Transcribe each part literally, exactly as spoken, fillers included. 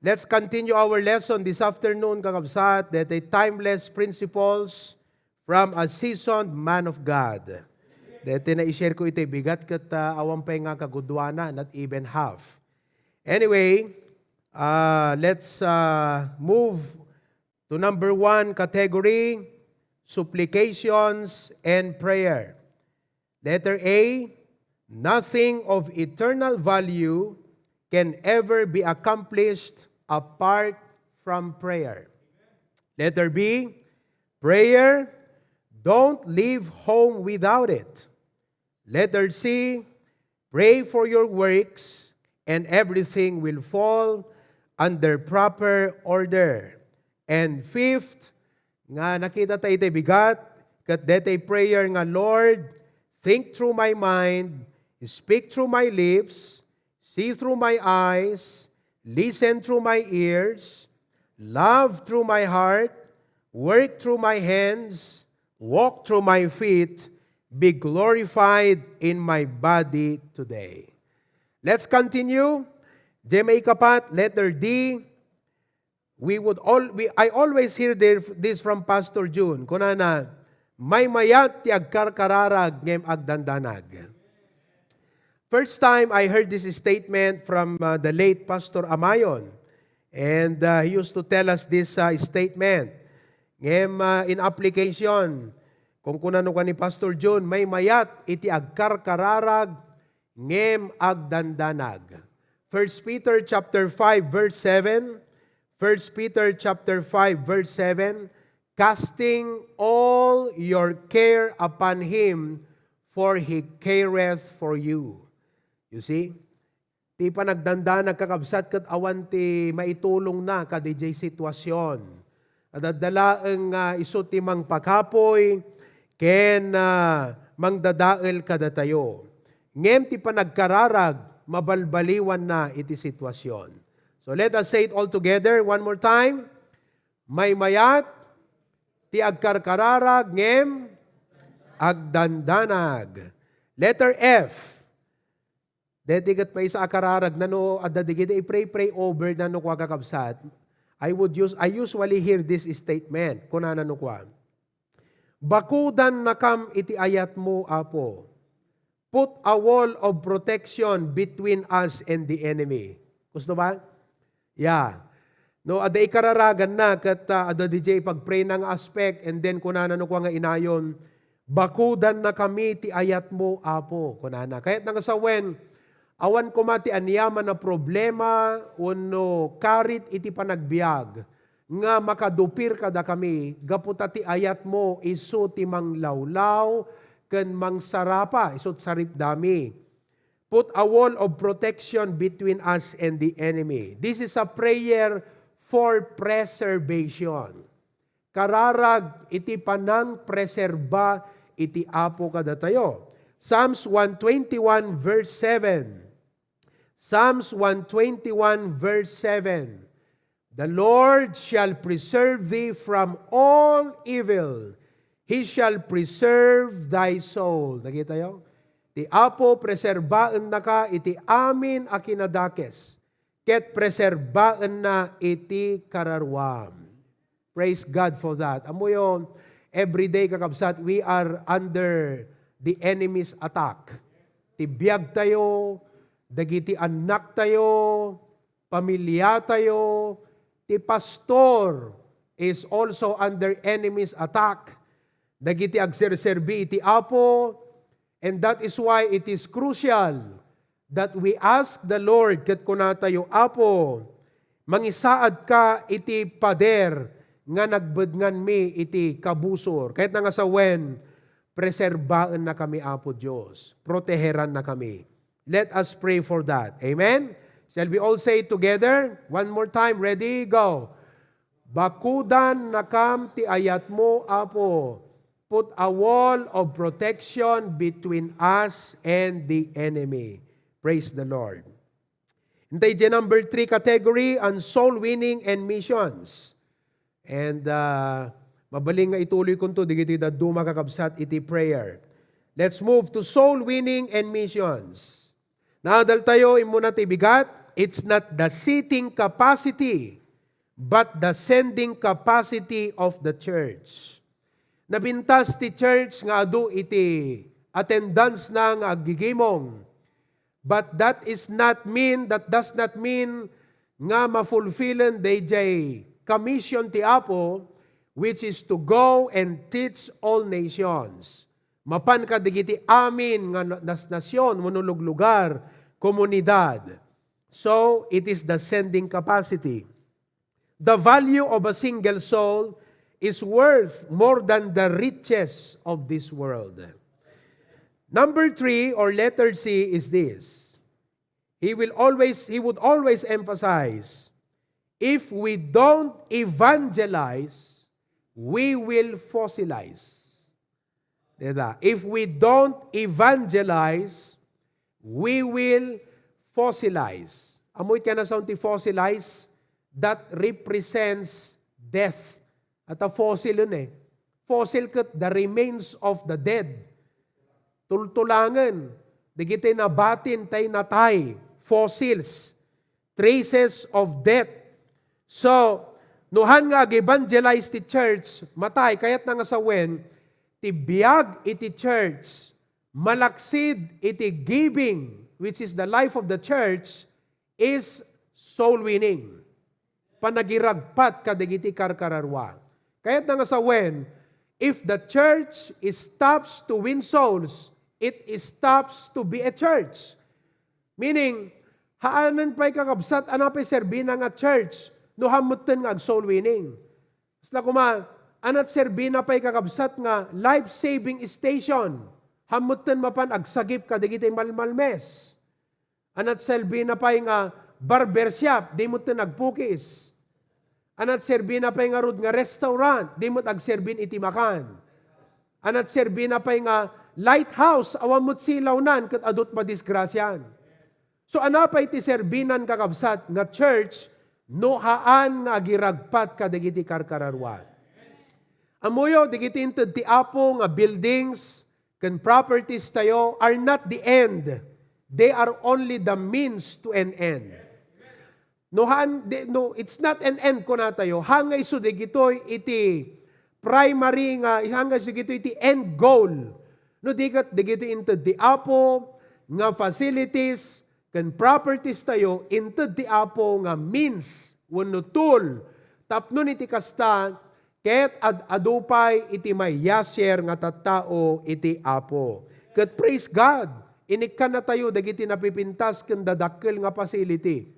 Let's continue our lesson this afternoon, kakabsat, daytoy timeless principles from a seasoned man of God. Daytoy na i-share ko iti bigat ket, ah, awan pay nga kaguduana, not even half. Anyway, uh, let's, uh, move to number one category, supplications and prayer. Letter A, nothing of eternal value can ever be accomplished apart from prayer. Letter B, prayer, don't leave home without it. Letter C, pray for your works and everything will fall under proper order. And fifth, nga nakita ta iti bigat, ket daytoy prayer nga, "Lord, think through my mind, speak through my lips, see through my eyes, listen through my ears, love through my heart, work through my hands, walk through my feet, be glorified in my body today." Let's continue. Diay maikapat, letter D. We would all we I always hear thi-, this from Pastor Jun. Kunana, "Maymayat ti agkarkararag ngem agdandanag." First time I heard this statement from, uh, the late Pastor Amayon. And, uh, he used to tell us this, uh, statement. Ngem, uh, in application, kunkunana kua ni Pastor Jun, "Maymayat iti agkarkararag ngem agdandanag." First Peter chapter five verse seven, First Peter chapter five verse seven, "Casting all your care upon him, for he careth for you." You see? Ti panagdandanag, kakabsat, ket awan ti maitulongna kadidiay situasion. Adda laeng nga isu ti mangpakapuy ken, ah, mangdadael kadatayo. Ngem ti panagkararag, mabalbaliwanna iti situasion. So let us say it all together one more time. Maymayat ti agkarkararag ngem agdandanag. Letter F. Deti ket maysa a kararag, nano adda digiti i-pray, pray over, nano kua, kakabsat. I would use, I usually hear this statement. Kunana no kua, "Bakudannakam iti ayatmo, Apo. Put a wall of protection between us and the enemy." Gusto ba? Yeah. No, adda ikararaganna ket, ah, adda didiay ipagprayna nga aspect, and then kunana no kua nga inayon, "Bakudannakami ti ayatmo, Apo," kunana. Kayatna nga sawen, awan koma ti aniaman a problema wenno karit iti panagbiag nga makadupir kadakami gapu ta ti ayatmo isu ti manglawlaw ken mangsarapa, isu't saripdami. Put a wall of protection between us and the enemy. This is a prayer for preservation. Kararag iti panangpreserba iti Apo kadatayo. Psalms one twenty-one verse seven. Psalms one twenty-one verse seven. "The Lord shall preserve thee from all evil. He shall preserve thy soul." Nakitayo? Ti Apo, preserbaennaka iti amin a kinadakes, ket preserbaenna iti kararuam. Praise God for that. Ammoyo, every day, kakabsat, we are under the enemy's attack. Ti biagtayo, dagiti annaktayo, pamiliatayo, ti pastor is also under enemy's attack. Dagiti agserserbi iti Apo, and that is why it is crucial that we ask the Lord, ket kunatayo, "Apo, mangisaadka iti pader nga nagbednganmi iti kabusor." Kayatna nga sawen, preserbaennakami, Apo Dios. Proteherannakami. Let us pray for that. Amen? Shall we all say it together? One more time. Ready? Go. "Bakudannakam ti ayatmo, Apo. Put a wall of protection between us and the enemy." Praise the Lord. Intay di number three category, ang soul winning and missions. And, uh, mabalin nga ituloy kunto, digiti dadduma, kakabsat, iti prayer. Let's move to soul winning and missions. Naadal tayo, immuna ti bigat. It's not the seating capacity, but the sending capacity of the church. Napintas ti church nga adu iti attendance na nga aggigimong. But that is not mean, that does not mean nga mafulfillen dayjay commission ti Apo, which is to go and teach all nations. Mapan kadagiti amin nga na-, nas-, nasyon, wenno luglugar, komunidad. So, it is the sending capacity. The value of a single soul is worth more than the riches of this world. Number three, or letter C, is this. He will always, he would always emphasize, if we don't evangelize, we will fossilize. Dita, if we don't evangelize, we will fossilize. Amoy kanasaon ti fossilize? That represents death. At a fossil yun eh. Fossil ket the remains of the dead. Tultulangen. Dagiti nabatin tay natay. Fossils. Traces of death. So, no han nga ag-evangelize ti church, matay, kayatna nga sawen, ti biag iti church, malaksid iti giving, which is the life of the church, is soul winning. Panagiragpat kadagiti karkararua. Kayatna nga sawen, if the church stops to win souls, it stops to be a church. Meaning, haanen pay kakabsat, ania pay serbina nga church, no han metten nga ag-soul winning. Kasla koma, ania serbina pay kakabsat nga life-saving station, han metten mapan agsagip kadagiti malmalmes. Ania serbina pay nga barbershop, di metten agpukis. Ania serbina pay ngarud nga restaurant, di met agserbin iti makan. Ania serbina pay nga lighthouse, awan met silawnan ket adut madisgrasian. So, ania pay ti serbinan, kakabsat, nga church no haan nga agiragpat kadagiti karkararua? Ammoyo, dagiti inted ti Apo nga buildings ken properties tayo are not the end. They are only the means to an end. No, haan, di, no, it's not an end, kuna tayo. Haan nga isu dagitoy iti primary nga, haan nga isu dagitoy iti end goal. No, di ket dagitoy inted ti Apo nga facilities ken properties tayo, inted ti Apo nga means wenno tool. Tapno iti kasta, ket ad-adu pay iti mayasier nga tattao iti Apo. Ket praise God, inikkannatayo dagiti napipintas ken dadakkel nga facility.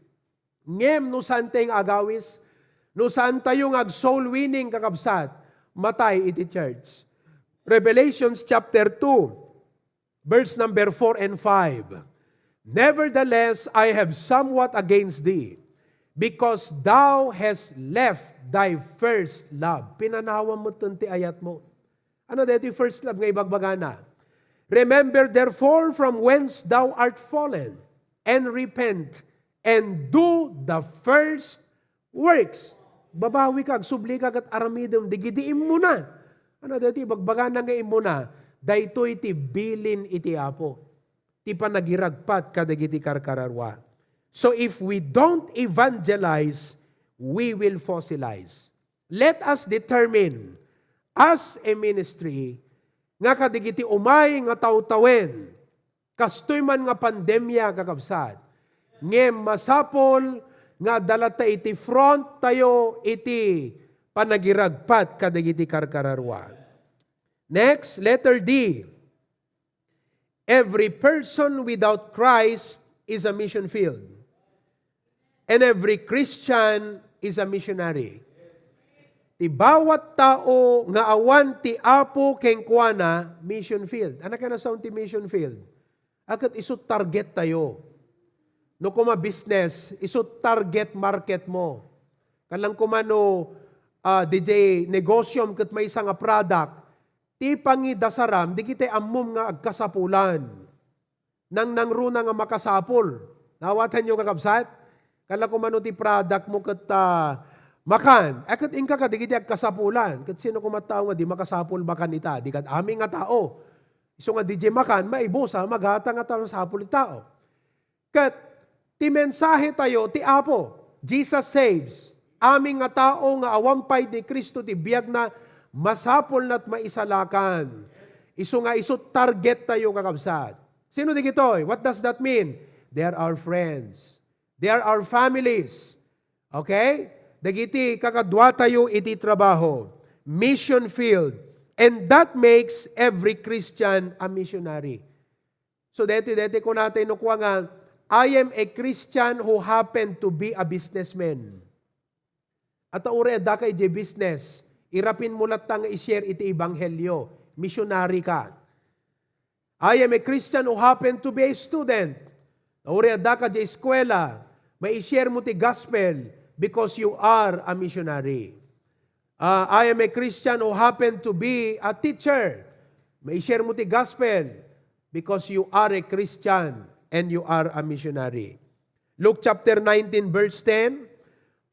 Ngem no saan tayo nga agawis, no saan tayo nga ag-soul winning, kakabsat, matay iti church. Revelations chapter two, verse number four and five. "Nevertheless, I have somewhat against thee, because thou hast left thy first love." Pinanawam metten ti ayat mo. Ania daytoy first love nga ibagbagana? "Remember therefore from whence thou art fallen, and repent, and do the first works." Babawi ka, agsubli ka, ket aramidem dagiti immuna. Ania daytoy ibagbagana nga immuna? Daytoy ti bilin iti Apo, ti panagiragpat kadagiti karkararua. So if we don't evangelize, we will fossilize. Let us determine as a ministry nga kadagiti umay nga tawtawen, kastoy man nga pandemia, kakabsat, ngem masapul nga adda latta iti front tayo iti panagiragpat kadagiti karkararua. Next, letter D. Every person without Christ is a mission field. And every Christian is a missionary. Ti bawat tao nga awan ti Apo kenkuana, mission field. Ania kanasaon ti mission field? Ket isu target tayo. No koma business, isu target market mo. Kalang koma no, ah, D J negosyom ket maysa nga product, ti pangidasaram, dagiti ammom nga agkasapulan. Nangnangruna nga makasapul. Nawatanyo, kakabsat? Kala ko mano ti product mo ket, ah, makan. Ay, ket inka kadagiti agkasapulan. Ket sino koma tao nga di makasapul makan ita? Di kad amin nga tao. Isu nga di di makan, maibusa, magata nga tao, sapul ti tao. Ket Ti mensahe tayo, ti Apo, Jesus saves. Amin nga tao nga awan pay ni Cristo ti biagna, masapulna at maisalakan. Isu nga isu target tayo, kakabsat. Sino digitoy? What does that mean? They are our friends. They are our families. Okay? Dagiti kakadua tayo iti trabaho. Mission field. And that makes every Christian a missionary. So, deti, deti kunatay no kua nga, "I am a Christian who happened to be a businessman." At uray addaka idiay business, irapin mo latta nga i-share iti ebanghelio, missionary ka. "I am a Christian who happened to be a student." Uray addaka idiay eskuela, mai-share mo ti gospel because you are a missionary. Ah, "I am a Christian who happened to be a teacher." Mai-share mo ti gospel because you are a Christian and you are a missionary. Luke chapter nineteen, verse ten,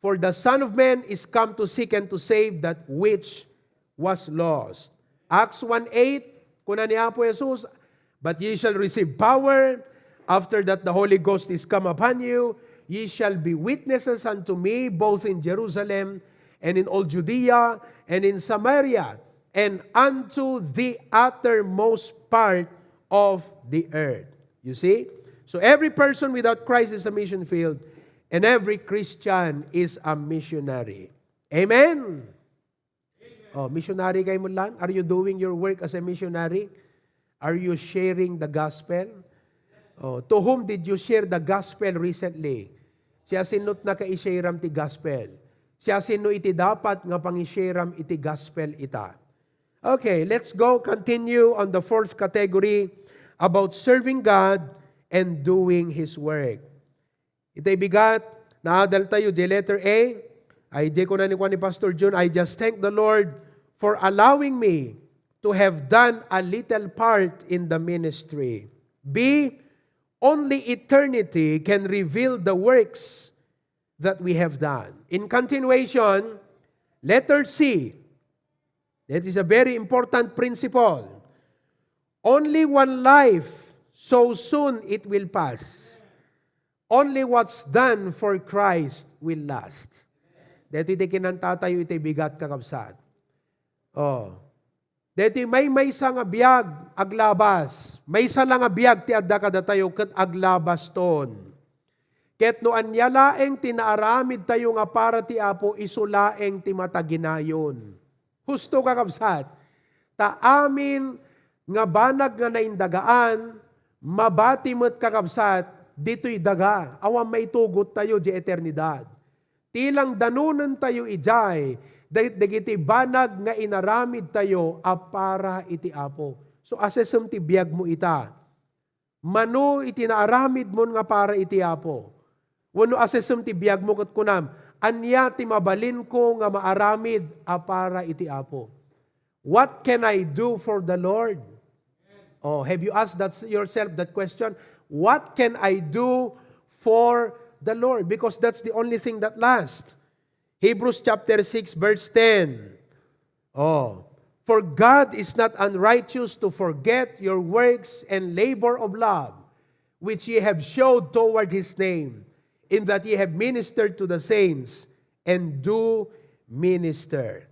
"For the Son of Man is come to seek and to save that which was lost." Acts one eight, kuna ni Apo Jesus, "But ye shall receive power after that the Holy Ghost is come upon you. Ye shall be witnesses unto me both in Jerusalem and in all Judea and in Samaria and unto the uttermost part of the earth." You see? So every person without Christ is a mission field, and every Christian is a missionary. Amen? Oh, missionary kayo mo lang? Are you doing your work as a missionary? Are you sharing the gospel? Oh, to whom did you share the gospel recently? Siasino't nakaisharam ti gospel? Siasino iti dapat nga pangisharam iti gospel ita? Okay, let's go continue on the fourth category about serving God and doing His work. Itay bigat, naadal tayo, di letter A. Ay, di ko na ni, ni Pastor Jun, "I just thank the Lord for allowing me to have done a little part in the ministry." B, only eternity can reveal the works that we have done. In continuation, letter C. That is a very important principle. Only one life, so soon it will pass. Only what's done for Christ will last. Daytoy ti kinantatayo iti bigat, kakabsat. Oh. Daytoy maymaysa nga biag aglabas. Maysa la nga biag ti adda kadatayo ket aglabaston. Ket no ania laeng ti naaramidtayo nga para ti Apo, isu laeng ti mataginayon. Husto, kakabsat. Ta amin nga banag nga naindagaan, mabati met, kakabsat, ditoy daga, awan maitugottayo di eternidad. Ti lang danonentayo idiay, dagit-, dagiti banag nga inaramidtayo a para iti Apo. So, asesem ti biagmo ita. Mano iti naaramidmon nga para iti Apo? Wenno asesem ti biagmo ket kunam, "Ania ti mabalinko nga maaramid a para iti Apo? What can I do for the Lord?" Oh, have you asked that yourself that question? "What can I do for the Lord?" Because that's the only thing that lasts. Hebrews chapter six, verse ten. Oh, "For God is not unrighteous to forget your works and labor of love, which ye have showed toward his name, in that ye have ministered to the saints and do minister."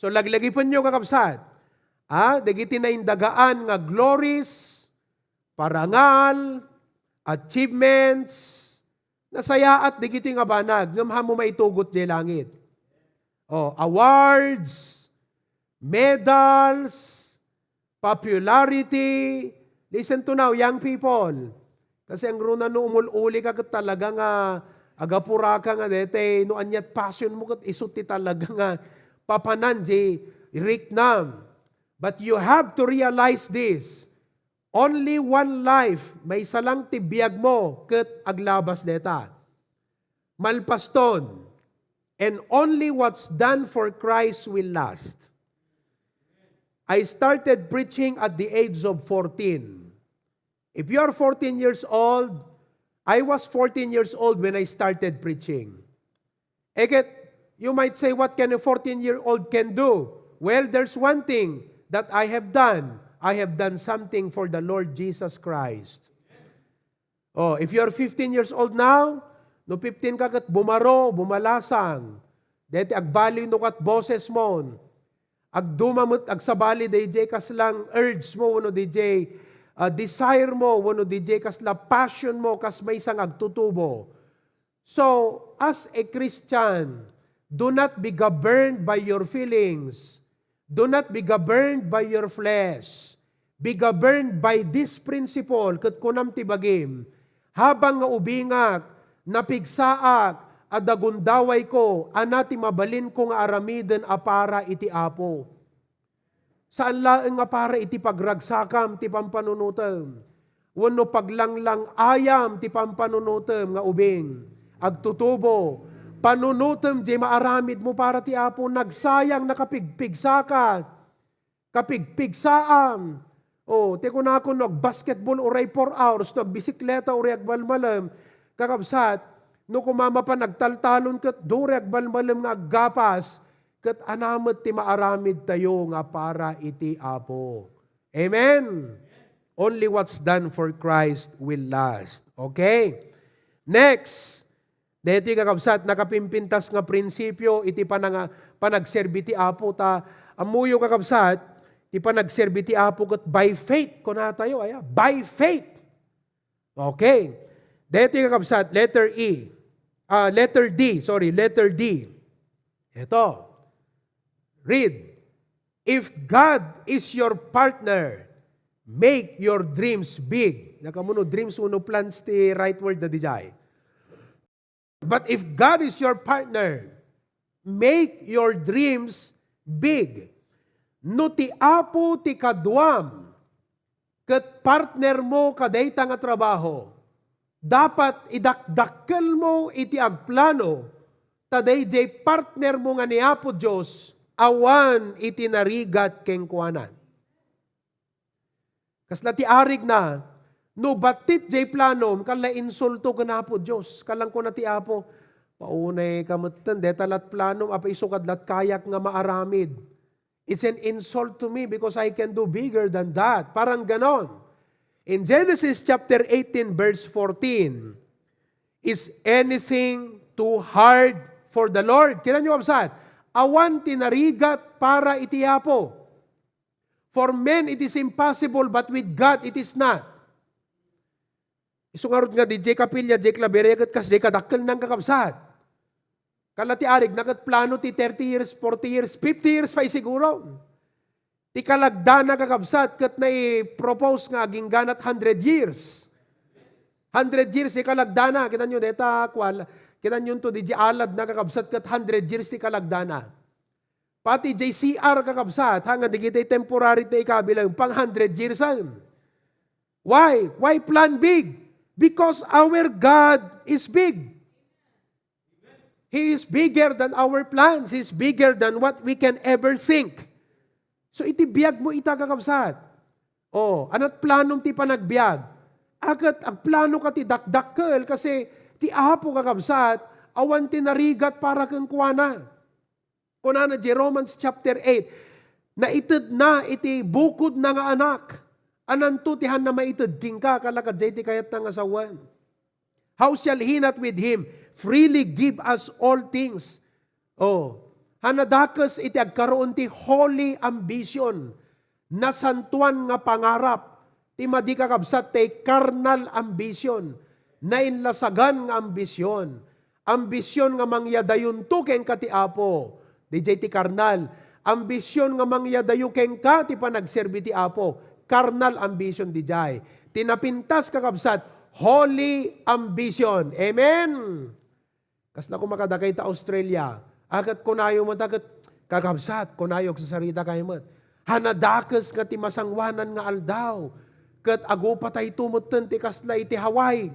So, laglagipenyo, kakabsat, ah, dagiti naindagaan nga glories, parangal, achievements, nasayaat dagiti nga banag, ngem haanmo maitugot diay langit. Oh, awards, medals, popularity. Listen to now, young people. Kasi ang runa no umul-uli ka ket talaga nga agapuraka nga dete, no aniat passion mo ket isu ti talaga nga papanan di riknam. But you have to realize this. Only one life, maysa lang ti biag mo ket aglabas deta. Malpaston, and only what's done for Christ will last. I started preaching at the age of fourteen. If you are fourteen years old, I was fourteen years old when I started preaching. Eket, you might say, "What can a fourteen-year-old can do?" Well, there's one thing that I have done. I have done something for the Lord Jesus Christ. Oh, if you're fifteen years old now, no fifteen ka ket bumaro, bumalasang, deti agbaliw no kat boses mo, agduma met agsabali dayjay kaslang urge mo, wenno dayjay, ah, desire mo, wenno dayjay kasla passion mo, kas maysa nga agtutubo. So, as a Christian, do not be governed by your feelings. Do not be governed by your flesh. Be governed by this principle, ket kunam ti bagim, habang nga ubingak, napigsaak, adda gundawayko, ania ti mabalinko nga aramiden a para iti Apo. Saan laeng nga para iti pagragsakam ti pampanunotem, wenno paglanglang-ayam ti pampanunotem nga ubing, agtutubo, panunotem jay maaramidmo para ti Apo, nagsayang, nakapigpigsaka, kapigpigsaam. O, ti kunakon, no agbasketball uray four hours, no agbisikleta uray agbalmalem, kakabsat, no kumamapan agtaltalon ket duri agbalmalem nga aggapas, ket ania met ti maaramidtayo nga para iti Apo. Amen? Only what's done for Christ will last. Okay? Next, daytoy, kakabsat, nakapimpintas nga prinsipio iti pananga-, panagserbi ti Apo. Ta, ammoyo, kakabsat, ti panagserbi ti Apo ket by faith, kunatayo, aya, by faith. Okay. Daytoy, kakabsat, letter E. Ah, letter D, sorry, letter D. Ito. Read. "If God is your partner, make your dreams big." Nakamuno, dreams wenno plans ti right word na dijay. "But if God is your partner, make your dreams big." No ti Apo ti kaduam, ket partner mo kadayta nga trabaho, dapat idakdakkel mo iti agplano, ta dayjay partner mo nga ni Apo Dios, awan iti narigat kenkuana. Kasla ti arigna, no battit jay planom, kasla insulto ken Apo Dios. Kasla kuna ti Apo, "Paunay ka metten, deta lat planom, apay isu kad lat kayak nga maaramid." It's an insult to me because I can do bigger than that. Parang ganon. In Genesis chapter eighteen, verse fourteen, "Is anything too hard for the Lord?" Kita nyo, kabsat? Awan ti narigat para iti Apo. "For men it is impossible, but with God it is not." Isu ngarud nga diay kapilya, diay klaberya, ket kasdiay kadakkel nang kakabsat. Kasla ti arigna ket plano ti thirty years, forty years, fifty years pay siguro. Ti kalagdana, kakabsat, ket nai-propose nga agingganat hundred years. Hundred years ti kalagdana. Kita nyo, deta, kual, kita nyo to, diay aladna, kakabsat, ket hundred years ti kalagdana. Pati diay C R, kakabsat, ha, nga dagiti temporary ti ikabilang, pang hundred years, ha. Why? Why plan big? Because our God is big. He is bigger than our plans. He is bigger than what we can ever think. So, iti biag mo ita, kakabsat. O, anat planom ti panagbiag? Aket agplano ka ti dakdakkel, kasi ti Apo, kakabsat, awan ti narigat para kenkuana. Kunana diay Romans chapter eight, "Naitedna iti bukodna nga Anak. Ananto ti haanna maited kenka, kasla kadiay ti kayatna nga sawen? How shall he not with him freely give us all things?" O, haanna dakes iti agkaroon ti holy ambition, nasantoan nga pangarap, ti madi, kakabsat, ti karnal ambition, nainlasagan nga ambition. Ambition nga mangyadayonto kenka ti Apo, diay ti karnal. Ambition nga mangyadayo kenka ti panagserbi ti Apo, karnal ambition diay. Ti napintas, kakabsat, holy ambition. Amen? Kasla koma kadakay ta Australia. Aket kunayo met, aket, kakabsat, kunayo, agsarsarita kayo met. Haanna dakes nga ti masangoanan nga aldaw. Ket agupatayto metten ti kasla iti Hawaii.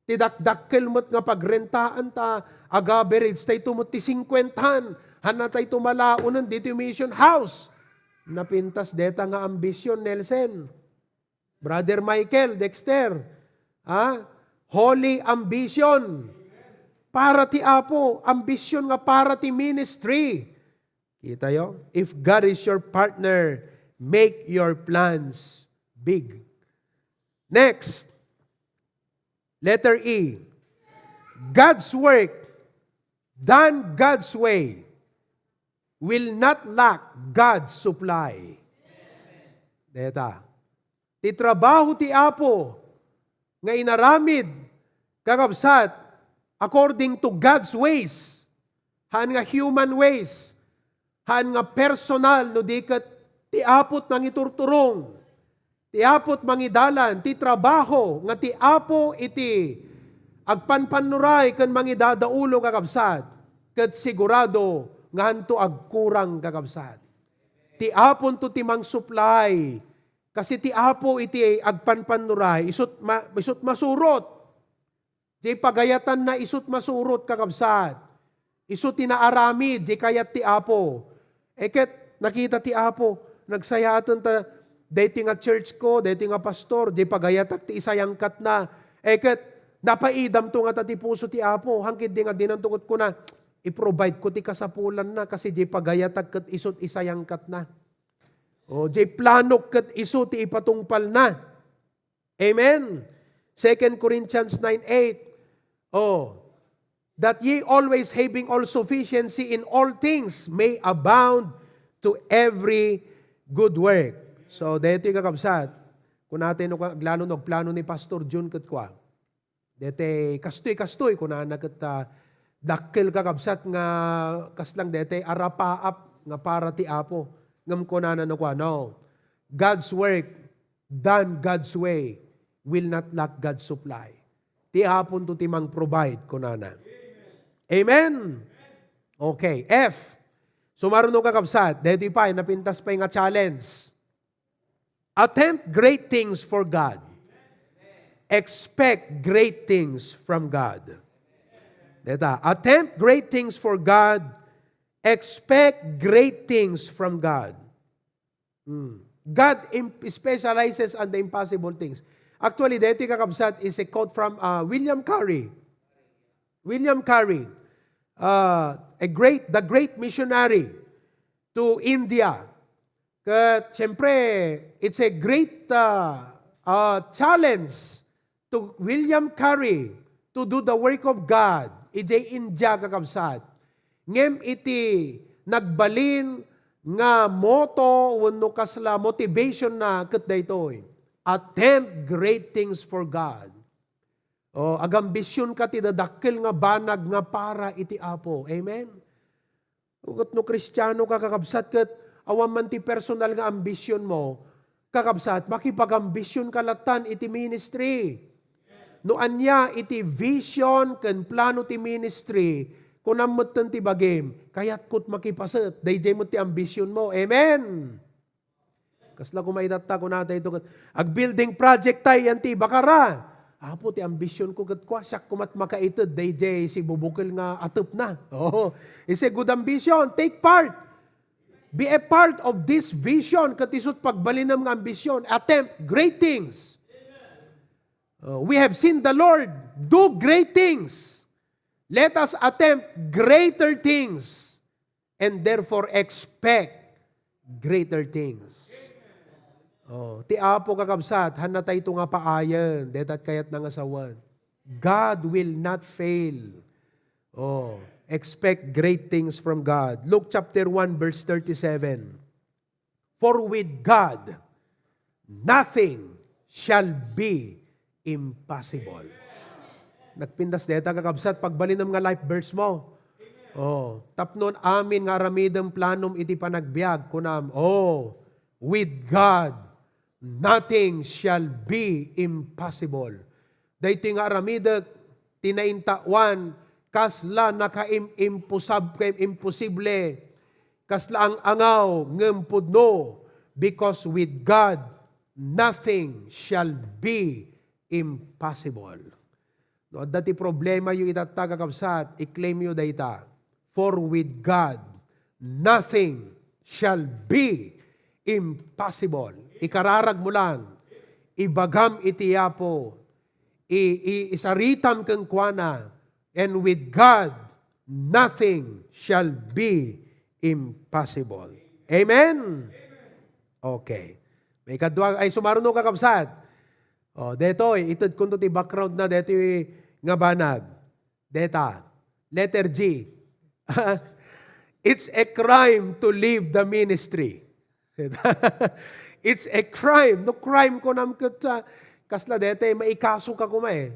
Ti dakdakkel met nga pagrentaanta, ag-average tayto met ti singkuentahan. Haanna tayto malaonen ditoy mission house. Napintas deta nga ambition, Nelson. Brother Michael Dexter, ha? Holy ambition. Para ti Apo, ambition nga para ti ministry. Kitayo? If God is your partner, make your plans big. Next, Letter E, God's work done God's way will not lack God's supply. Deta. Ti trabaho ti Apo nga inaramid, kakabsat, according to God's ways, haan nga human ways, haan nga personal, no di ket ti Apo't mangiturturong, ti Apo't mangidalan, ti trabaho nga ti Apo iti agpanpannuray ken mangidadaulo, kakabsat, ket sigurado nga hanto agkurang, kakabsat. Ti Aponto ti mangsuplay. Kasi ti Apo iti agpanpannuray, isut ma-, isut masurot. Diay pagayatanna isut masurot, kakabsat. Isu ti naaramid, diay kayat ti Apo. E ket, nakita ti Apo, nagsayaaten ta, daytoy nga church ko, daytoy nga pastor, diay pagayatak ti isayangkatna. E ket, napaidamto ngata ti puso ti Apo. Hangkit di nga dinanto ket kuna, i-provide ko ti kasapulanna, kasi diay pagayatak ket isut isayangkatna. O, diay planok ket isu ti ipatungpalna. Amen? Second Corinthians nine eight, oh, that ye always having all sufficiency in all things may abound to every good work. So, daytoy, kakabsat, kunatay no aglalo no agplano ni Pastor Jun ket kua. Dete, kastoy, kastoy, kunana ket, ah, dakkel, kakabsat, nga kaslang dete arapaap nga para ti Apo. Ngem kunana no kua, no. God's work done God's way will not lack God's supply. Ti Aponto ti mang-provide, kunana. Amen? Okay, F. Sumaruno, kakabsat, daytoy pay, napintas pay nga challenge. Attempt great things for God. Expect great things from God. Deta, attempt great things for God. Expect great things from God. Hmm. God im-, specializes on the impossible things. Actually, daytoy, kakabsat, is a quote from, uh, William Carey. William Carey, uh, a great, the great missionary to India. Ket, siyempre, it's a great, uh, uh, challenge to William Carey to do the work of God idiay India, kakabsat. Ngem iti nagbalin nga motto wenno kasla motivation na ket daytoy, "Attempt great things for God." O, agambision ka ti dadakkel nga banag nga para iti Apo. Amen? Ket no Kristiano ka, kakabsat, ket awan man ti personal nga ambision mo, kakabsat, makipagambision ka lattan iti ministry. No ania iti vision ken plano ti ministry, kunam metten ti bagim, kayatko't makipaset, daydiay met ti ambision mo. Amen! Kasla koma itatta, kunatayto ket, "Ag-building project tay yan ti ibakara." Apo, ti ambition ko ket kua, siak komat makaited daydiay sibubukel nga atepna. Oo. It's a good ambition. Take part. Be a part of this vision ket isut pagbalinem nga ambition. Attempt great things. Uh, we have seen the Lord do great things. Let us attempt greater things. And therefore expect greater things. Oh, ti Apo, kakabsat, hannatayto nga paayen, dayta kayatna nga sawen. God will not fail. Oh, expect great things from God. Luke chapter one, verse thirty-seven. For with God, nothing shall be impossible. Nagpintas dayta, kakabsat, pagbalinem nga life verse mo. Oh, tapno amin nga aramidem planom iti panagbiag, kunam, "Oh, with God, nothing shall be impossible." Daytoy nga aramidek ti naintawan, kasla nakaim-, impusab-, imposible, kasla ang-angaw ngem pudno, because with God, nothing shall be impossible. No adda ti problemayo itatta, kakabsat, i-claimyo dayta. For with God, nothing shall be impossible. Ikararagmo lang, ibagam iti Apo, i-, i-, isaritam kenkuana, and with God, nothing shall be impossible. Amen? Okay. Maikadua, ay, sumaruno, kakabsat. Oh, detoy, itedkonto ti background na detoy nga banag. Deta, letter G. It's a crime to leave the ministry. It's a crime. No crime kunam ket, ah, kasla deta, maikaso ka koma eh.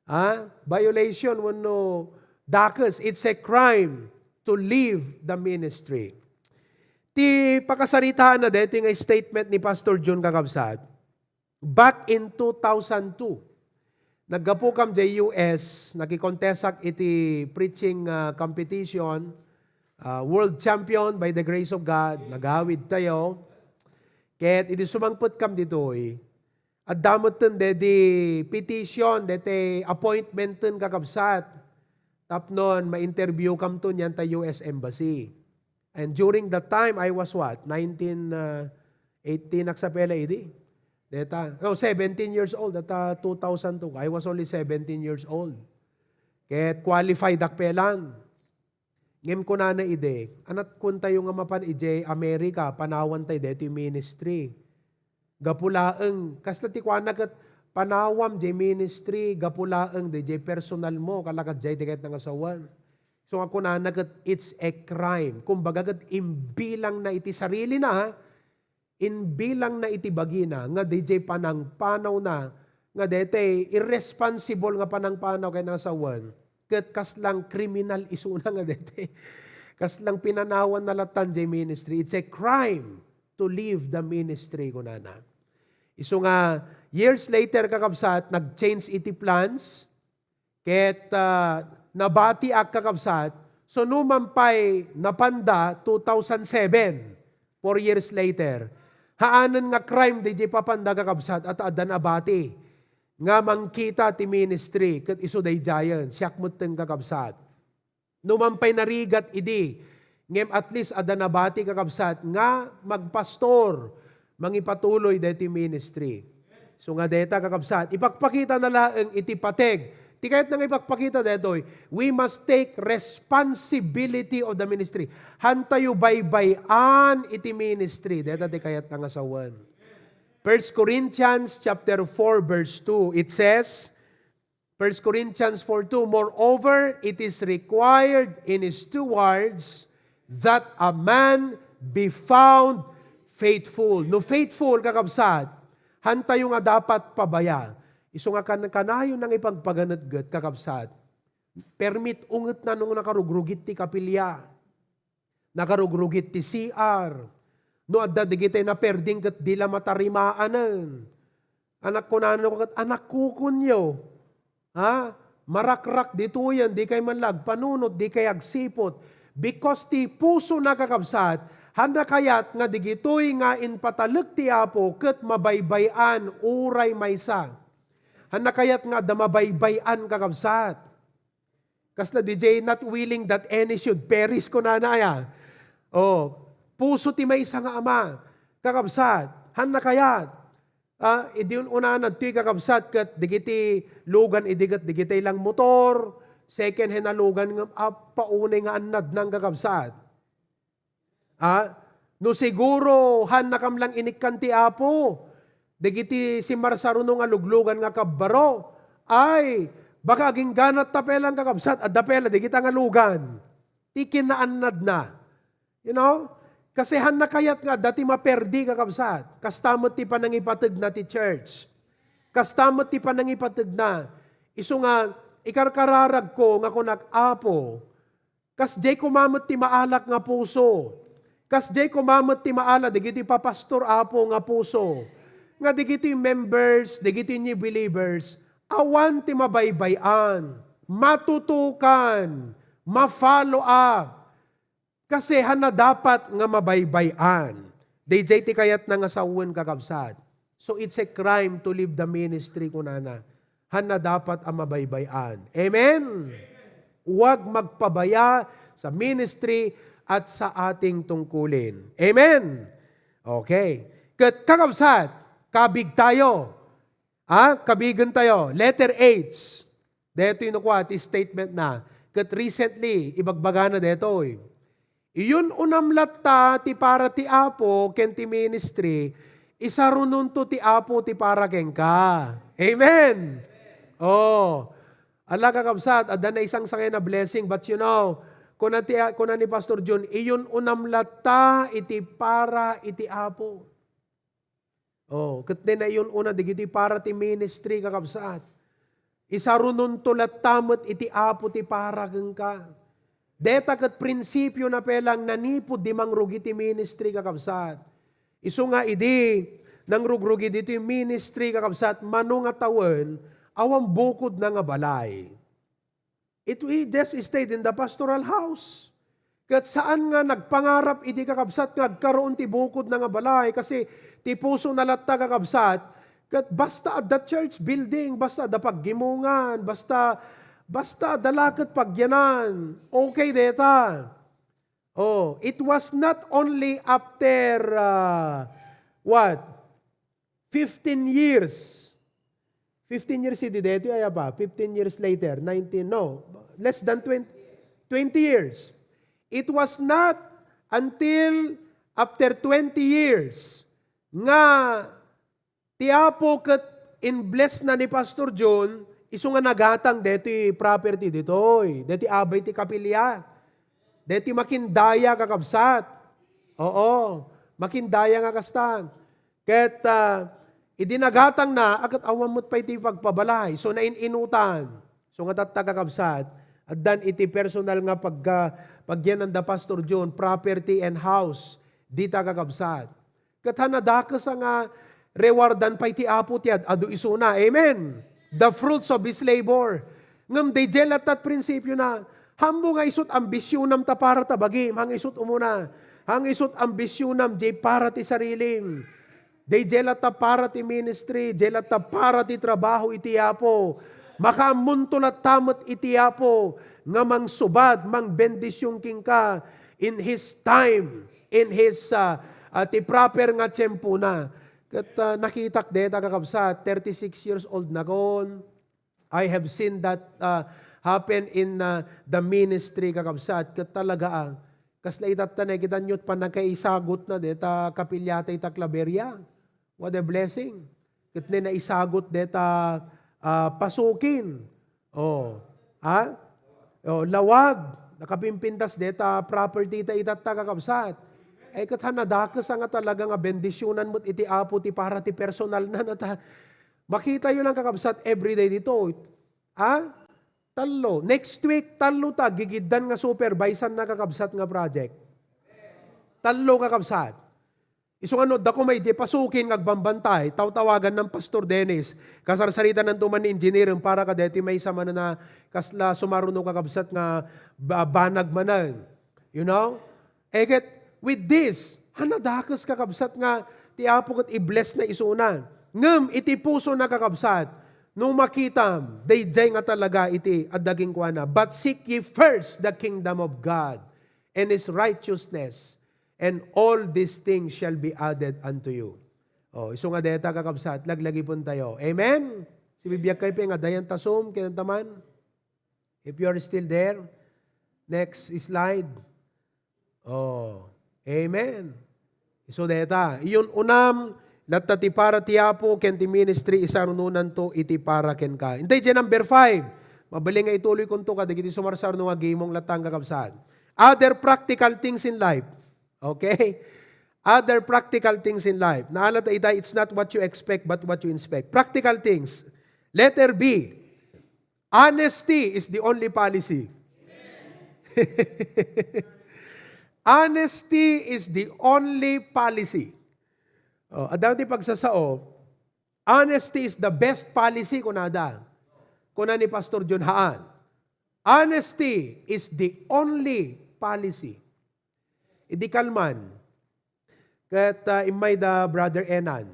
Ah, violation wenno dakes. It's a crime to leave the ministry. Ti pakasaritaan na deti nga statement ni Pastor John, kakabsat, back in two thousand two, naggapu kam jay U S, nakikontestak iti preaching, ah, competition, ah, world champion by the grace of God, nagawid tayo. Ket idi sumangpet kam ditoy, adda metten dedi petition, deti appointment ten, kakabsat, tapnon ma-interview kamton yanta U S Embassy. And during that time, I was what? Nineteen, uh, eighteen ak sa pela idi. Deta, no, seventeen years old. Deta two thousand two. I was only seventeen years old. Ket qualified ak pelan. Ngem kunana idi, "Anat kuntayo nga mapan idiay America, panawan tay detoy ministry." Gapu laeng, kasla ti kuana ket, "Panawam jay ministry, gapu laeng dayjay personal mo, kalakad jay ti kayat nga sawen." So, nga kunana ket, it's a crime. Kumbaga ket, imbilangna iti sarilina, ha? Imbilangna iti bagina nga dayjay panangpanawna nga daytay irresponsible nga panangpanaw ken nasawen, ket kaslang kriminal isuna nga daytay. Kaslang pinanawan na latan jay ministry. It's a crime to leave the ministry, kunana. Isu nga, years later, kakabsat, nag-change iti plans, ket, ah, nabatiak, kakabsat, so numan pay napanda two thousand seven, four years later. Haanen nga crime di, di papanda, kakabsat, at adda nabati nga mangkita ti ministry, ket isu daydiayen, siak metten, kakabsat. Numan pay narigat idi, ngem at least adda nabati, kakabsat, nga magpastor, mangipatuloy deti ministry. So nga deta, kakabsat, ipakpakita na laeng iti pateg. Ti kayat nga ipakpakita detoy, we must take responsibility of the ministry. Hantayo baybay-an iti ministry. Deta ti kayat nga sawen. First Corinthians chapter four, verse two, it says, First Corinthians four two, "Moreover, it is required in stewards that a man be found faithful." No faithful, kakabsat, hantayo nga dapat pabaya. Isu nga kan-, kanayon nga ipagpaganetget, kakabsat. Permit unget na no nakarugrugit ti kapilya. Nakarugrugit ti C R. No adda digitay naperding ket di la matarimaanen. Anak, kunana ket, "Anak, kukunyo, ha? Marakrak ditoyen, di kay man la agpanunot, di kay agsipot." Because ti puso na, kakabsat, hanna kayat nga digitoy nga impatalek ti Apo ket mabaybay-an uray maysa. Hanna kayat nga adda mabaybay-an, kakabsat. Kasla D J, "Not willing that any should perish," kunana aya. Oh, puso ti maysa nga ama. Kakabsat, hanna kayat. Ah, idi un-, unana ti, kakabsat, ket digiti lugan idi ket digitay lang motor, second hand a lugan nga, ah, paunay nga annad nang, kakabsat. Ah, no siguro, hannakam lang inikkan ti Apo, dagiti simmarsaruno nga luglugan nga kabbaro, ay, baka agingganat ta pelan, kakabsat, adda pela dagita nga lugan. Ti kinaannadna. You know? Kasi hanna kayat nga adda ti maperdi, kakabsat. Kasta met ti panangipategna ti church. Kasta met ti panangipategna. Isu nga, ikarkararagko nga kunak, "Apo, kasdiay koma met ti maalak nga puso. Kasdiay koma met ti maala dagiti papastor, Apo, nga puso. Nga dagiti members, dagiti new believers, awan ti mabaybay-an, matutukan, ma-follow up." Kasi hanna dapat nga mabaybay-an. Daydiay ti kayatna nga sawen, kakabsat. So it's a crime to leave the ministry, kunana. Hanna dapat a mabaybay-an. Amen? Huwag magpabaya sa ministry at sa ating tungkulin. Amen? Okay. Ket, kakabsat, kabig tayo. Ah, kabigen tayo. Letter H. Daytoy no kua ti statement na. Ket recently, ibagbagana daytoy. Iyun-unam latta ti para ti Apo ken ti ministry, Isarunonto ti Apo ti para kenka. Amen! Oh. Ala, kakabsat, adda naisangsangay a blessing, but you know, kuna, ti, kuna ni Pastor John, iyun-unam latta iti para iti Apo. Oh, ket dayta iyun-una dagiti para ti ministry, kakabsat. Isarunonto latta met iti Apo ti para kenka. Dayta ket prinsipio na pelang nanipud di mangrugi ti ministry, kakabsat. Isu nga idi nangrugrugida ti ministry, kakabsat, mano nga tawen, awan bukodna nga balay. It, he just stayed in the pastoral house. Ket saan nga nagpangarap idi, kakabsat, nga agkaroon ti bukodna nga balay, kasi ti pusona latta, kakabsat, ket basta adda church building, basta adda paggimongan, basta, basta adda la ket pagyanan, okay dayta. Oh, it was not only after, ah, what? Fifteen years. Fifteen years idi daytoy, aya pa? Fifteen years later, nineteen, no, less than twenty, twenty years. It was not until after twenty years nga ti Apo ket in-bless na ni Pastor John, isu nga nagatang daytoy property ditoy, daytoy abay ti kapilya, daytoy makindaya, kakabsat. Oo, makindaya nga kasta. Ket, ah, idi nagatangna, a ket awan met pay ti pagpabalay. So, nain-inutan. So, nga tatta, kakabsat, addan iti personal nga pagka-, pagyananda Pastor John, property and house, dita, kakabsat. Ket han nadakes a nga rewardan pay ti Apo ti ad-adu isuna. Amen. The fruits of his labor. Ngem daydiay latta ti prinsipiona. Hammo nga isut' ambisionam ta para ta bagim, han isut' umuna. Han isut' ambisionam diay para ti sarilim. Daydiay latta para ti ministry, diay latta para ti trabaho iti Apo. Makaammonto latta met iti Apo nga mangsubad, mangbendision kenka in His time, in His, ah, ah, ti proper nga tiempona. Ket, ah, nakitak dayta, kakabsat, thirty-six years old nakon. I have seen that, uh, happen in, uh, the ministry, kakabsat. Ket talaga, ah, kasla itatta, nakitanyo ti pannakaisagutna dayta kapilya ta ita Claveria. What a blessing. Ket ne naisagut dayta, ah, pasukin. Oh. Ha? Oh, lawag. Nakapimpintas dayta property ta itatta, kakabsat. Eh, ket han nadakes a nga talaga nga bendisionan met iti Apo ti para ti personal na, nata. Makitayo lang, kakabsat, everyday dito. Ha? Tallo. Next week, tallo ta gigiddan nga supervisan na, kakabsat, nga project. Tallo, kakabsat. Isu nga no, dako may di pasukin nga agbambantay, tawtawagan ng Pastor Dennis, kasarsaritan ng tuman ni engineer para kadeti may sama na kasla sumaruno, kakabsat, nga ba-, banag manan. You know? Eh, ket, with this, han nadakes, kakabsat, nga ti Apo ket i-bless na isuna. Ngem iti puso na, kakabsat, no makitam, daydiay nga talaga iti adda kenkuana. "But seek ye first the kingdom of God and His righteousness, and all these things shall be added unto you." Oh, isu nga dayta, kakabsat, laglagipon tayo. Amen? Sibibiag kayo, pay nga dayan ta Zoom, kinantaman. If you are still there, next slide. Oh, amen. So, deta, iyun-unam, latta ti para ti Apo, ken ti ministry, isarunonanto iti para kenka. Intay diay number five. Mabalin nga ituloy kunto kadagiti sumarsarno nga gimong latta nga kakabsat. Other practical things in life. Okay? Other practical things in life. Naala ta ita, it's not what you expect, but what you inspect. Practical things. Letter B. Honesty is the only policy. Honesty is the only policy. Oh, adda ti pagsasao, "Honesty is the best policy," kunada. Kuna ni Pastor John Haan, "Honesty is the only policy." Idi kalman, ket, ah, immay da Brother Enan.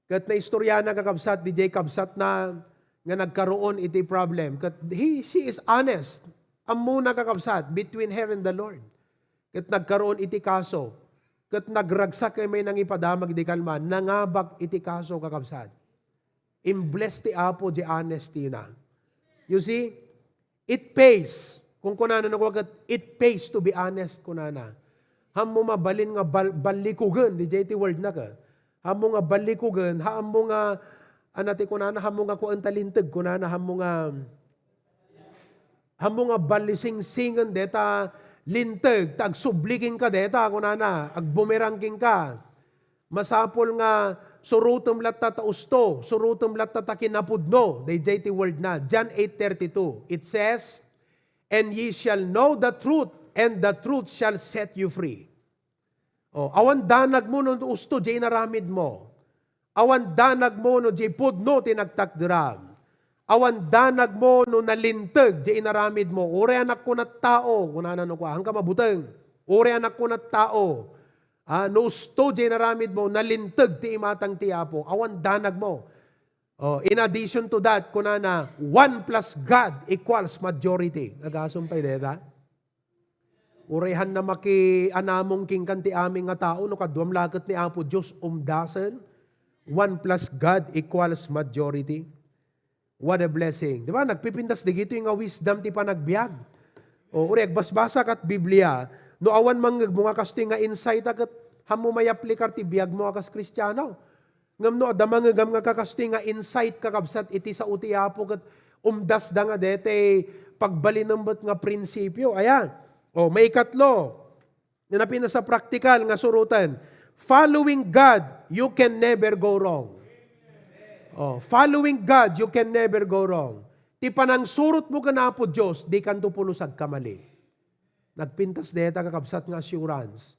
Ket naistoryana, kakabsat, diay kabsatna nga nagkaroon iti problem. Ket he, she is honest. Ammona, kakabsat, between her and the Lord. Ket nagkaroon iti kaso. Ket nagragsak immay nangipadamag idi kalman, nangabak iti kaso, kakabsat. In-bless ti Apo diay honesty na. You see? It pays. Kung kunana no, ket, "It pays to be honest," kunana. Hammo mabalin nga bal-, ballikugen, diay ti word na ka. Hammo nga ballikugen, hammo nga, ano ti kunana, hammo nga kuan ta linteg, kunana, hammo nga, hammo nga balisingsingen deta linteg, ta agsubli kenka deta, kunana, agbumerang kenka. Masapul nga surotem latta ta usto, surotem latta ta kinapudno, dayjay ti word na. John eight thirty-two, it says, "And ye shall know the truth, and the truth shall set you free." Oh, awan danagmo no usto jay inaramidmo. Awan danagmo no jay pudno ti nagtakderam. Awan danagmo no nalinteg jay inaramidmo. Uray anak ko na tao, kunana no kuan, ka mabuteng. Uray anak ko na tao. Ah, no usto jay inaramidmo, nalinteg ti imatang ti Apo. Awan danagmo. Oh, in addition to that, kunana, one plus God equals majority. Agasum pay deta? Uray hanna makianamong kenka ti amin nga tao, no kaduam la ket ni Apo Dios, umdasen. One plus God equals majority. What a blessing. Di ba? Nagpipintas digitoy nga wisdom ti panagbiag. O, uray agbasbasa kat Biblia, no awan mangngegmo nga kastoy nga insight a ket, hammo mayaplikar ti biagmo a kas Kristiano. Ngem no adda mangngegam nga kakastoy nga insight, kakabsat, iti sao ti Apo ket umdasda nga daytoy pagbalinem met nga prinsipio. Aya? O, maikatlo, nga napinasa praktikal nga suroten, following God, you can never go wrong. O, following God, you can never go wrong. Ti panangsurotmo ken Apo Dios, dikanto pulos agkamali. Nagpintas dayta, kakabsat, nga assurance.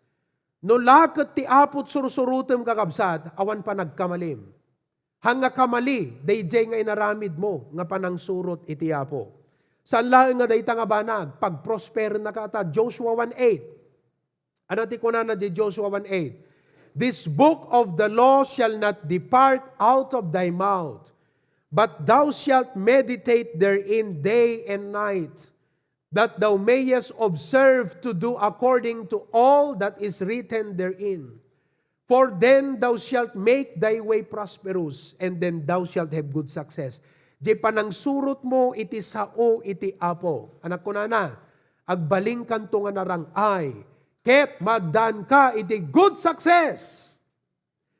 No la ket ti Apo ti sursurotem, kakabsat, awan panagkamalim. Haan nga kamali dayjay nga inaramidmo nga panangsurot iti Apo. Saan laeng nga dayta nga banag, pagprosperennaka ta. Joshua one eight. Ano ti kunana di Joshua one eight? "This book of the law shall not depart out of thy mouth, but thou shalt meditate therein day and night, that thou mayest observe to do according to all that is written therein. For then thou shalt make thy way prosperous, and then thou shalt have good success." Di panangsurot mo iti sao iti Apo. Anak, kunana, agbalin kanto nga narang-ay, ket magdanka iti good success.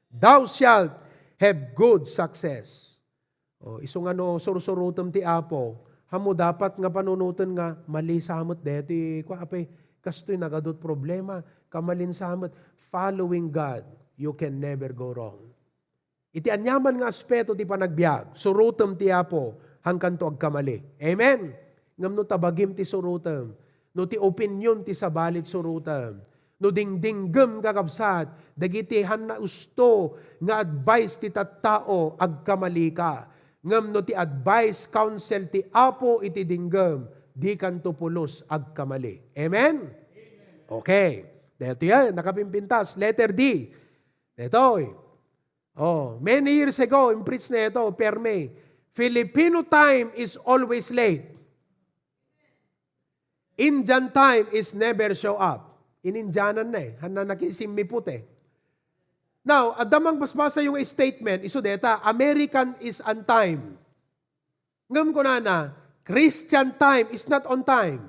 Thou shalt have good success. O, isu nga no sursurotem ti Apo, hammo dapat nga panunoten nga mali sa met deti, kua, apay, kastoy nagadut problema, kamalin sa met. Following God, you can never go wrong. Iti aniaman nga aspeto ti panagbiag, surotem ti Apo, haan kanto agkamali. Amen? Ngem no tabagim ti surotem, no ti opinion ti sabali ti surotem, no dingdinggem, kakabsat, dagiti hanna usto nga advice ti tattao, agkamalika. Ngem no ti advice, counsel ti Apo iti dinggem, dikanto pulos agkamali. Amen? Okay. Daytoy, nakapimpintas. Letter D. Daytoy. Oh, many years ago, in-preach na ito, perme. Filipino time is always late. Indian time is never show up. In-Indianan na eh. Hanna nakisimmiput eh. Now, adda mang basbasa yung statement, isu deta, American is on time. Ngem kunana, Christian time is not on time.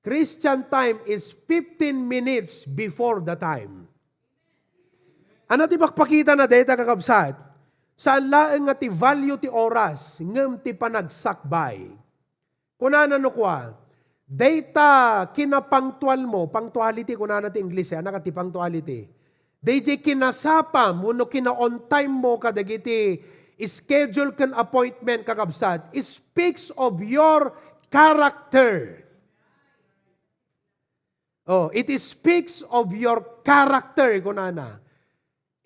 Christian time is fifteen minutes before the time. Ano ti pakpakita na deta, kakabsat? Saan laeng nga ti value ti oras, ngem ti panagsakbay. Kunana no kua, dayta kinapangtual mo, punctuality kunana ti Ingles, eh, anak ti punctuality. Dayjay kinasapam wenno kina-on time mo kadagiti schedule ken appointment, kakabsat, speaks of your character. Oh, it speaks of your character, kunana.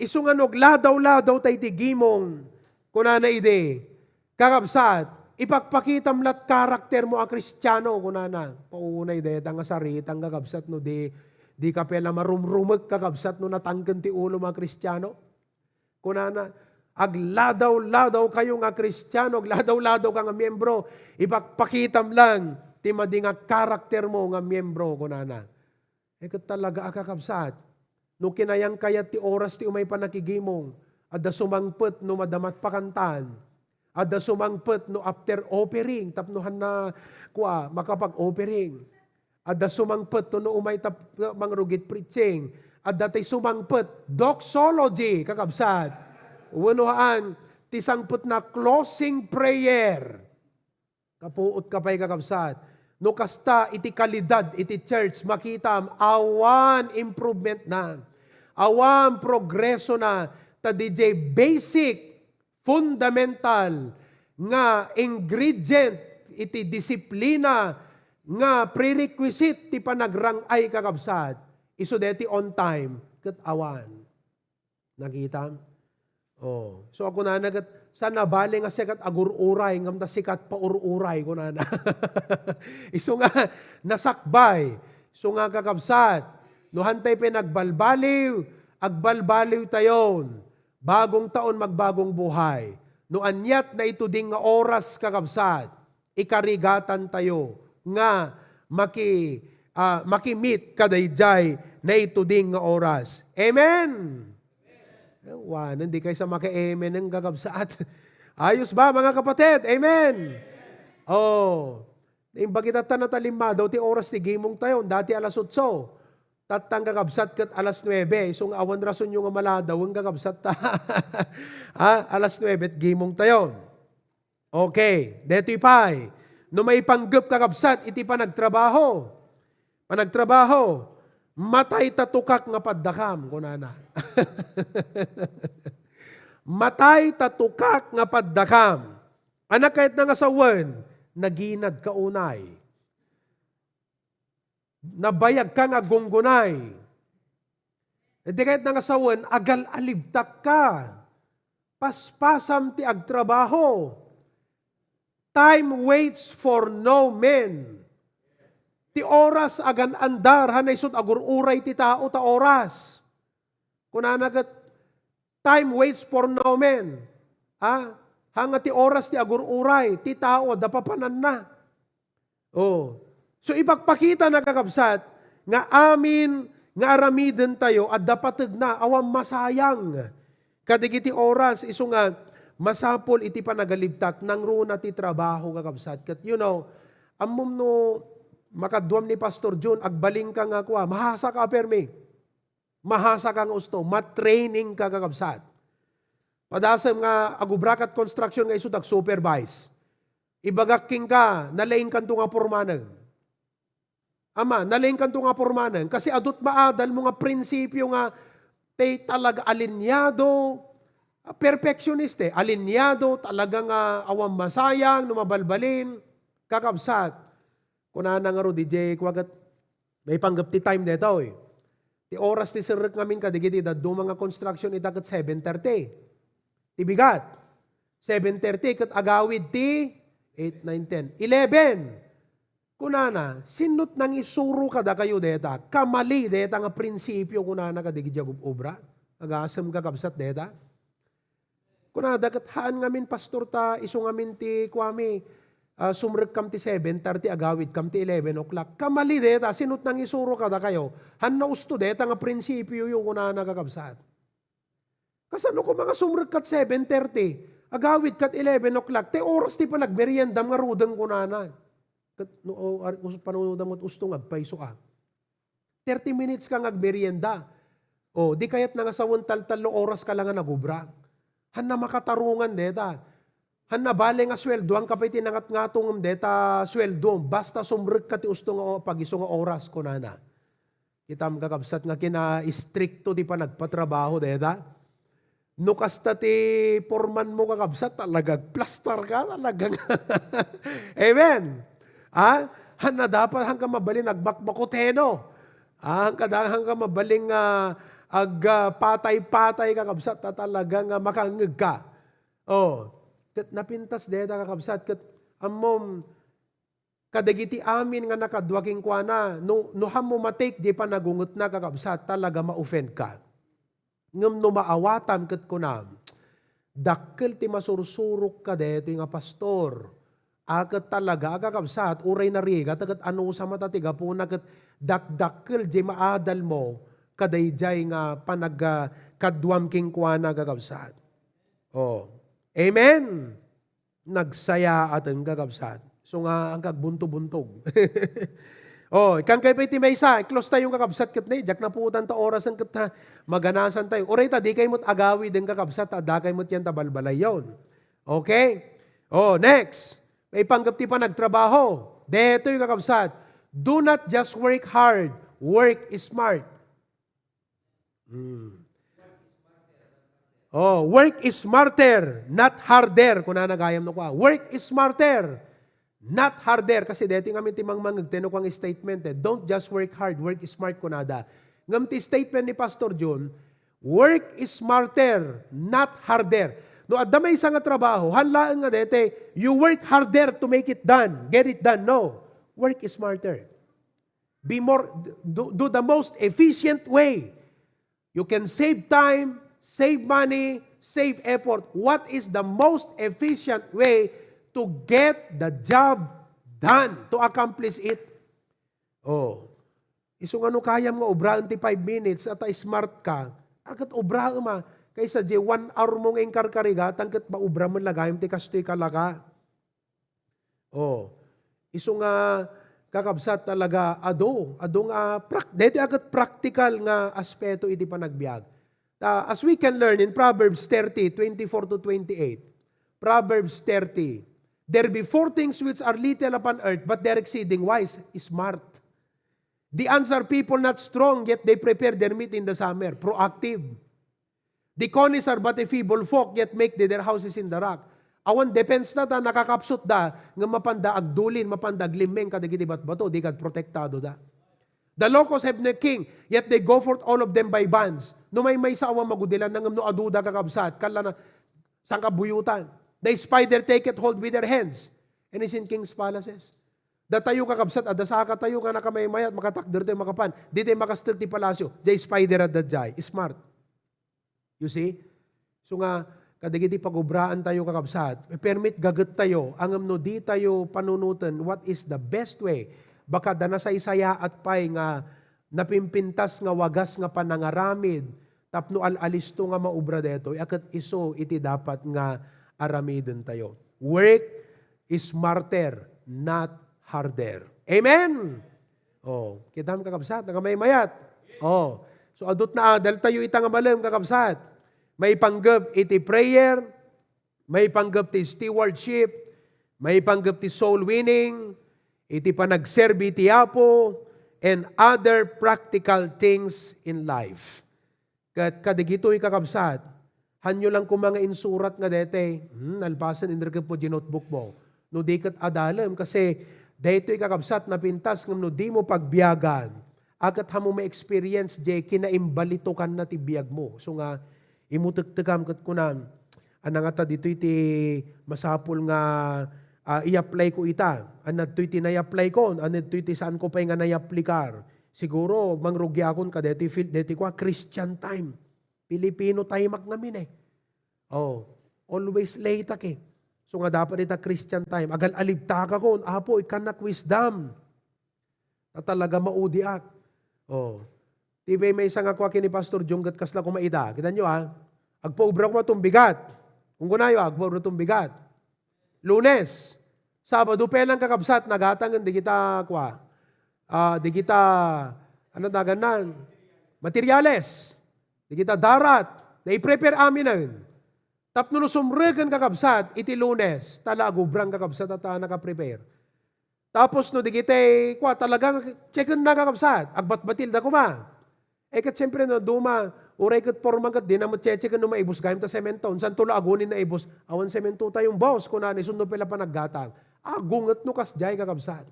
Isu nga no agladaw-ladaw tay ti gimong, kunana idi, kakabsat, ipakpakitam lat karakter mo a Kristiano, kunana. Paunay deta nga saritang, kakabsat, no di, di ka pela marumrumek, kakabsat, no natangken ti ulo mo a Kristiano. Kunana, agladaw-ladaw kayo nga Kristiano, agladaw-ladaw ka nga miyembro, ipakpakitam lang ti madi nga karakter mo nga miyembro, kunana. Eh, ket talaga a, kakabsat, no kinayang kayat ti oras ti umay pannakigimong, adda sumangpet no madama ti pakantaen, adda sumangpet no after offering, tapno hanna, kua, makapag-offering, adda sumangpet no umay tap-, mangrugit preaching, Adda ti sumangpet, doxology, kakabsat. Wenno haan, ti sangpetna closing prayer. Kapuot ka pay, kakabsat. No kasta, iti kalidad iti church, makitam, awan improvement na. Awan progreso na. Ta D J basic, fundamental nga ingredient iti disiplina nga prerequisite ti panagrang-ay, kakabsat, isu deti on time ket awan. Nakitam? Oh. So, ako nana ket, saan nabali nga sikat agur-uray, ngem ta sikat pa ur-uray, kunana. Isu nga, nasakbay. Isu nga, kakabsat, no hantay pay nagbalbaliw, agbalbaliw tayon. Bagong taon, magbagong buhay. No aniat na ituding nga oras, kakabsat, ikarigatan tayo nga maki-, ah, makimit kadaydiay naituding nga oras. Amen! Wanen, di kayo sa maka-amen ng gagabsaat. Ayos ba, mga kapatid? Amen! Oh, imbagita ta natalimmadaw ti oras ti gimong tayo. Dati alas otso. Tattang gagabsat ket alas nuebe. So nga awan rason nyo nga maladaw, ang gagabsat ta. Ah, alas nuebe, gimong tayo. Okay, detoy pay. No maipanggep, kakabsat, iti panagtrabaho. Panagtrabaho, matay ta tukak nga paddakam, kunana. Matay ta tukak nga paddakam. Anak kayat na nga sawen, naginad ka unay. Nabayag ka nga gunggunay. Iti kayat na nga sawen, agal-alibtak ka. Paspasam ti agtrabaho. Time waits for no man. Ti oras agan-andar, han isut agur-uray ti tao ta oras. Kunana ket, time waits for no man. Ha? Hanga ti oras ti agur-uray, ti tao, adda papananna. Oh. So, ipakpakita na, kakabsat, nga amin nga aramiden tayo, adda pategna, awan masayang. Kadagiti oras, isu nga, masapul iti panagalibtak, nangruna ti trabaho, kakabsat. Ket, you know, ammom no, makaduam ni Pastor Jun, agbalin ka nga kua, mahasa ka, permi. Mahasa ka nga usto, matraining ka, kakabsat. Padasem nga agubrakat construction nga isu dag supervise. Ibagak kenka, nalaingkanto nga pormanen. Ama, nalaingkanto nga pormanen. Kasi adut maadal mo nga prinsipyo nga tay talaga alinyado, ah, perfectionist eh. Alinyado, talaga nga awan masayang, no mabalbalin, kakabsat. Kunana nga ro, D J, kuwagat, maipanggep ti time deta, oy. Ti oras ti serrek ngamin kadagiti dadduma nga construction ita ket seven thirty. Ti bigat, seven thirty ket agawid ti eight, nine, ten, eleven. Kunana, "Sinot nangisuro kadakayo deta? Kamali deta nga prinsipyo," kunana kadagiti agub-obra. Agasem, kakabsat, deta. Kunada ket, "Haan ngamin, Pastor, ta isu ngamin ti kuami, ah, sumrekkam ti seven thirty, agawidkam ti eleven o'clock." Kamali deta, sinot nangisuro kadakayo? Hanna usto deta nga prinsipyoyo, kunana, kakabsat. Kasano koma nga sumrekkat seven thirty, agawidkat eleven o'clock, ti oras ti panagmeriendam ngaruden, kunana. Ket no, o, ar-, us-, panunodam ket usto nga agpayso, ah. Thirty minutes ka nga agmerienda. O, di kayat na nga sawen taltallo oras ka lang nga nagubra. Hanna makatarungan deta. Hanna bale nga sweldoan ka pay ti nangatngatongem deta sweldo. Basta sumrek ka ti usto nga o-, pagiso nga oras, kunana. Kitam, kakabsat, nga kina-istrikto ti panagpatrabaho deta. No kasta ti porman mo, kakabsat, talaga agplastar ka, talaga nga. Amen. Ha? Hanna dapat, hangka mabalin agbakbakuteno. Ha? Hangka da-, hangka mabalin nga ag, ah, patay-patay, kakabsat, ta talaga nga makangngeg ka. Oh. Ket napintas deta, kakabsat, ket ammom, kadagiti amin nga nakadua kenkuana, no, no hammo ma-take di panagungetna, kakabsat, talaga ma-offend ka. Ngem no maawatam ket kunam, "Dakkel ti masursurok kadaytoy nga pastor." A, ket talaga, a, kakabsat, uray narigat, ket anusam a ta ti gapuna, ket dakdakkel di maadal mo kadaydiay nga panag-, ah, kaduam kenkuana, kakabsat. Oh. Amen? Nagsayaaten, kakabsat. So nga, ang kagbunto-buntog. Oh, ikkan kay pay ti maysa, i-close tayo kakabsat ket ne, diak napuotan ta orasen ket ta, maganasan tayo. Uray ta, di kay met agawiden kakabsat, ta adda kay met yan ta balbalayon. Okay? Oh, next. Maipanggep ti panagtrabaho. Detoy kakabsat. Do not just work hard, work smart. Hmm. Oh, work is smarter, not harder. Kunana gayam no kua. Work is smarter, not harder. Kasi deti ngamin ti mangmangeg, teno kuang statement eh. Don't just work hard, work smart kunada. Ngem ti statement ni Pastor Jun, work is smarter, not harder. No adda maysa nga trabaho, han laeng nga dete, you work harder to make it done, get it done. No, work is smarter. Be more, do, do the most efficient way. You can save time, save money, save effort. What is the most efficient way to get the job done, to accomplish it? Oh. Isu nga no kayam nga obraen ti five minutes, at smart ka, akat obraem a, kaysa di one hour mo nga inkarkariga, tangket maubra mo lagayam ti kastoy kalaka. Oh, isu nga kakabsat talaga, adu, adu nga prak-, daytoy a ket praktikal nga aspeto iti panagbiag. Ta, as we can learn in Proverbs thirty, twenty-four to twenty-eight, Proverbs thirty, "There be four things which are little upon earth, but they're exceeding wise," smart. "The ants are people not strong, yet they prepare their meat in the summer," proactive. "The conies are but a feeble folk, yet make they their houses in the rock." Awan depensa da, nakakapsut da, nga mapanda agdulin, mapanda aglimmeng kadagiti batbato, di kad protektado da. "The locusts have no king, yet they go forth all of them by bands." No maymaysa awan magudilan, ngem no adu da kakabsat, kalla na sangkabuyutan. "The spider taketh hold with their hands, and is in king's palaces." Datayo kakabsat, adda saka tayo nga nakamaymayat, makatakder tayo, makapan. Di tayo makastek ti palasyo. Jay spider adda jay. Smart. You see? So nga, kadagiti pagubraan tayo, kakabsat, permit gaget tayo, ngem no di tayo panunoten, what is the best way? Baka da nasaysayaat pay nga napimpintas nga wagas nga panangaramid, tapno al-alisto nga maubra daytoy, a ket isu iti dapat nga aramiden tayo. Work is smarter, not harder. Amen? Oh, kitam, kakabsat, nakamaymayat. Oh. So, adut na adal tayo ita nga malem, kakabsat. Maipanggep iti prayer, maipanggep ti stewardship, maipanggep ti soul winning, iti panagserbi ti Apo, and other practical things in life. Ket kadagitoy, kakabsat, hanyo lang koma nga insurat nga daytoy, hmm, nalpasen, inrikep mo di notebook mo. No di ket adalem, kasi daytoy, kakabsat, napintas ngem no di mo pagbiagan, a ket hamo ma-experience di kinaimbalitokanna ti biag mo. So nga, imutektekam ket kunam, a nangata ditoy ti masapul nga, ah, i-apply ko ita. Anadtoy ti nay-apply ko, anadtoy ti saan ko pay nga nay-aplikar. Siguro, mangrugiakon ka daytoy field, daytoy kua, Christian time. Filipino time ak ngamin eh. Oh, always late ak eh. So nga dapat ita Christian time. Agal-alibtakakon, Apo, ikkannak wisdom. Ta talaga maudiak. Oh. Ti maymaysa nga kua ken ni Pastor Jung ket kasla koma ita. Kitanyo, ah. Agpaubra koma tumbigat. Kung kunayo, ah, agpaubra tumbigat. Lunes, Sabado, pelang kakabsat, nagatangen di kita, kua, ah, di kita, ano dagan nan? Materials. Di kita darat. Nai-prepare amin. Tapno no sumreken, kakabsat, iti Lunes, tala agubrang, kakabsat, at, ah, naka-prepare. Tapos no digitay, kua, talagang checken na, kakabsat, agbatbatil da koma. Eh, ket siyempre, no, duma, uray ket forma ket di na met checken no maibus gayam ta semento. Unsan to la agunin naibus? Awan semento tayo, boss, kunana, isunod pay la panaggatang. Agunget no kasdiay, kakabsat.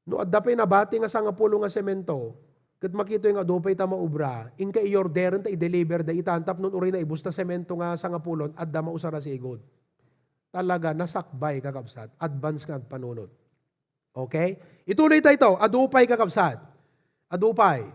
No adda pay nabati nga sangapulo nga semento, ket makitoy nga adu pay ta maubra, inka i-orderen ta i-deliver da ita, tapno uray naibus ta semento nga sangapulo, adda mausar a sigud. Talaga, nasakbay, kakabsat. Advance nga agpanunot. Okay? Ituloy tayo ito. Adu pay, kakabsat. Adu pay.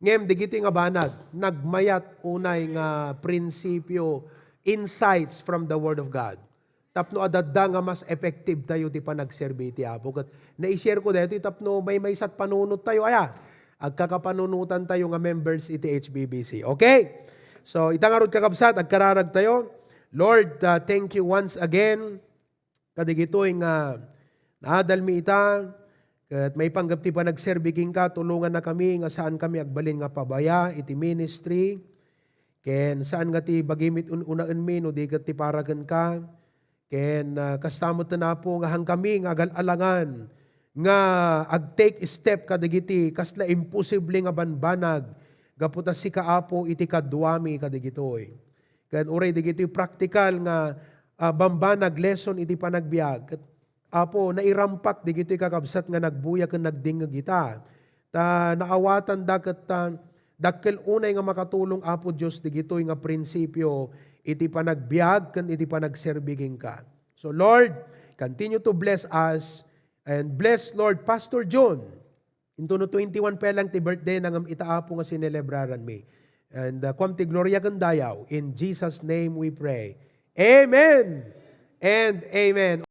Ngem, digitoy nga banag, nagmayat unay nga prinsipyo, insights from the Word of God. Tapno adda nga mas effective tayo ti panagserbi ti Apo. Ket nai-share ko daytoy tapno maymaysa't panunot tayo. Aya, agkakapanunotan tayo nga members iti H B B C. Okay? So, ita ngarud, kakabsat, agkararag tayo. Lord, uh, thank you once again. Kadigitoy nga naadalmi ita, Ket maipanggep ti panagserbi kenka, tulongannakami nga saan kami agbalin nga pabaya iti ministry. Ken saan nga ti bagimi ti un-unaenmi no di ket ti para kenka. Ken, ah, kasta met, Apo, nga hankami nga agal-alangan nga ag-take step kadagiti kasla imposible nga banbanag gapu ta sika, Apo, iti kaduami kadagitoy. Ken uray dagitoy praktikal nga, ah, banbanag, lesson iti panagbiag. Ket, Apo, nairampak dagitoy kakabsat nga nagbuya ken nagdingngeg ita. Ta naawatanda ket, ah, dakkel unay nga makatulong, Apo Dios, dagitoy nga prinsipio iti panagbiag ken iti panagserbi kenka. So, Lord, continue to bless us and bless, Lord, Pastor John. Intono twenty-one pa lang ti birthday na ngem ita, Apo, nga sinelebraranmi. And, uh, kuam ti gloria ken dayaw. In Jesus' name we pray. Amen and amen.